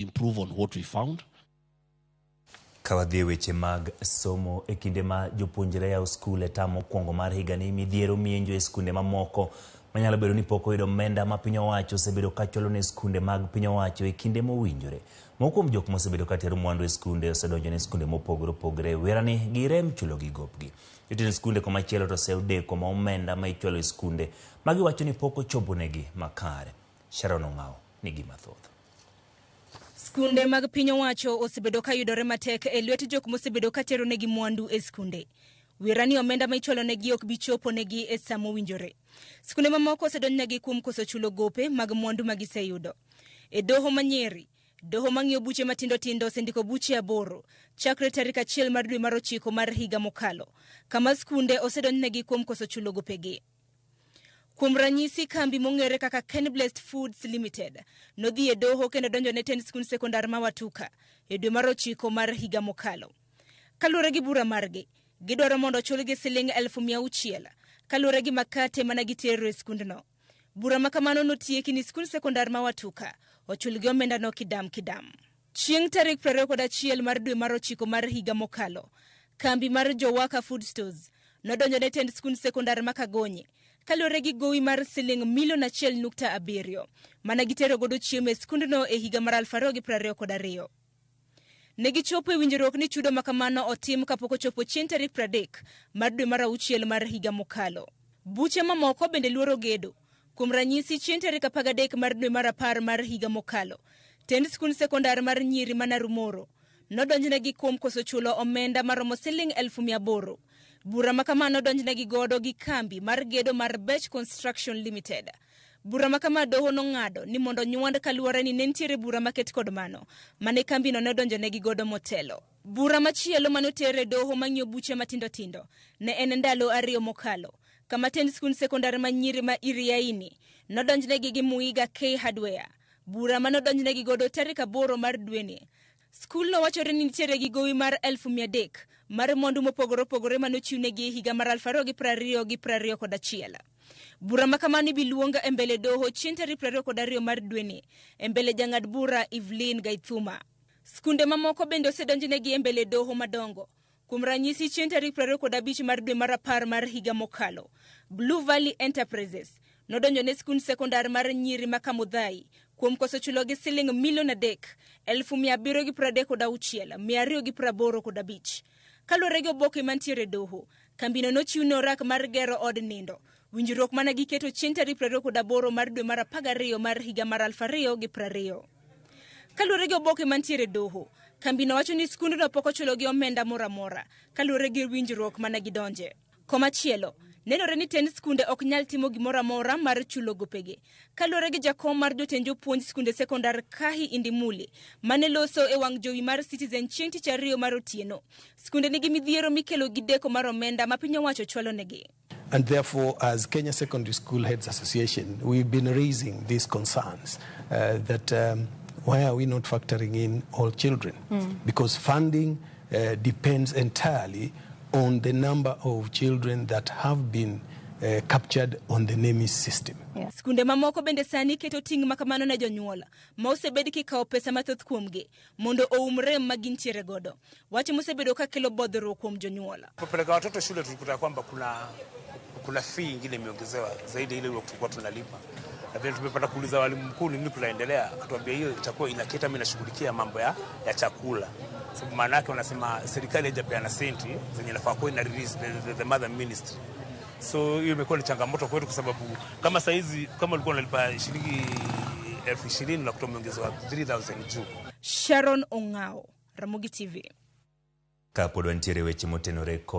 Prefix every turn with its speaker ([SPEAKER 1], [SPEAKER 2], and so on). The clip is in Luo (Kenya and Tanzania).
[SPEAKER 1] Improve on what we found.
[SPEAKER 2] Ka wadhi e weche mag somo, e kinde ma jopuonjre yawo skul e tam mokwongo mar higani, midhiero mienjo e skunde mamoko manyalo bedo ni pok oyudo omenda ma piny owacho osebedo ka chulo ne skunde mag piny owacho e kinde mowinjore. Moko kuom jok mosebedo ka tero mwandu e skunde osedonjo ne skunde mopogore opogore werani girem chulo gi gopgi. Jotend skunde komachielo to oseyo deko ma omenda ma ichwalo e skunde ma giwacho ni pok ochoponegi makare. Sharon Ong'awo nigi mathoth.
[SPEAKER 3] Skunde mag piny owacho osebedo ka yudore matek e lwet jok mosebedo ka tero negi mwandu e skunde. Wira ni omenda ma ichwalo negi ok bi chopo negi e sa mowinjore. Skunde mamoko osedonjnegi kuom koso chulo gope mag mwandu ma giseyudo. E doho ma Nyeri, doho mang'iyo buche matindo tindo osendiko buche 8 chakre tarik 1 mar dwe mar 9 mar higa mokalo, kama skunde osedonjnegi kuom koso chulo gopegi. Kuom ranyisi, kambi mong'ere kaka Kenblest Foods Limited nodhi e doho kendo donjo ne tend skund sekondar ma Watuka e dwe mar 9 mar higa mokalo. Kaluwore gi bura margi, gidwaro mondo ochulgi siling 600,000 kaluwore gi makate mana gitero e skundno. Bura ma kamano notieki ni skund sekondar ma Watuka ochulgi omendano kidam kidam. Chieng' tarik 21 mar dwe mar 9 mar higa mokalo, kambi mar Jowaka Food Stores nodonjo ne tend skund sekondar ma Kagonye kaluwore gi gowi mar siling milion 1.7 mana gitero godo chiemo e skundno e higa mar 2022. Ne gichopo e winjruok ni chudo ma kamano otim kapok ochopo chieng' tarik 30 mar dwe mar 6 mar higa mokalo. Buche mamoko bende luoro gedo. Kuom ranyisi, chieng' tarik 13 mar dwe mar 10 mar higa mokalo, tend skund sekondar mar nyiri ma Narumoro nodonjnegi kuom koso chulo omenda maromo siling 800,000. Bura ma kamano donjnegi godo gi kambi mar gedo mar Bech Construction Limited. Bura ma kama doho nong'ado ni mondo nywand kaluwore ni ne nitiere bura maket kod mano mane kambino ne odonjonegi godo motelo. Bura machielo mane oter e doho mang'iyo buche matindo tindo ne en ndalo 2 mokalo, kama tend skund sekondar ma nyiri ma Iriaini nodonjnegi gi Muiga K Hardware. Bura mane odonjnegi godo tarik 8 mar dweni. Skulno wachore ni nitiere gi gowi mar 300,000 mar mwandu mopogore opogore mane ochiwnegi e higa mar 2020 gi 21. Bura ma kamano ibi luong e mbele doho chieng' tarik 22 mar dweni e mbele jang'ad bura Evelyn Gaithuma. Skunde mamoko bende osedonjnegi e mbele doho madongo. Kuom ranyisi, chieng' tarik 25 mar dwe mar 10 mar higa mokalo, Blue Valley Enterprises nodonjo ne skund sekondar mar nyiri ma Kamudhai kuom koso chulogi siling milion 3,736,285. Kaluwore gi oboke mantiere e doho, kambino nochiwne orak mar gero od nindo. Winjruok mana giketo chieng' tarik 28 mar dwe mar 12 mar higa mar 2020. Kaluwore gi oboke mantiere e doho, kambino wacho ni skundno pok ochulogi omenda moro amora kaluwore gi winjruok mana gidonje. Komachielo, nenore ni tend skunde ok nyal timo gimoro amora mar chulo gopegi. Kaluwore gi jakom mar jotend jopuonj skunde sekondar Kahi Indimuli, mane loso e wang' jowi mar Citizen chieng' tich ariyo mar otieno, skunde nigi midhiero mikelo gi deko mar omenda ma piny owacho chwalo negi.
[SPEAKER 4] And therefore, as Kenya Secondary School Heads Association, we've been raising these concerns that why are we not factoring in all children? Because funding depends entirely on the number of children that have been captured on the NEMIS system.
[SPEAKER 3] Skunde mamoko bende sani keto ting' ma kamano ne jonyuol ma osebed kikawo pesa mathoth kuomgi mondo oum rem ma gintiere godo. Wach mosebedo ka kelo bodhruok kuom jonyuol.
[SPEAKER 5] Kupeleka watoto shule tulikuta kwamba kuna fee ingine imeongezewa zaidi ile tulikuwa tunalipa. Na vile tumepata kuuliza walimu mkuu nini kunaendelea, akatuambia hiyo itakuwa inaketa mimi nashughulikia mambo ya chakula. Sababu maana yake wanasema serikali haijapeana senti zenye inafaa kuwa ina release the mother ministry. So hiyo imekuwa ni changamoto kwetu kwa sababu kama saa hizi kama ulikuwa unalipa shilingi 20,000 na kutoa umeongezewa 3,000 juu.
[SPEAKER 3] Sharon Ong'ao, Ramogi TV.
[SPEAKER 2] Kapod wantiere weche motenore kod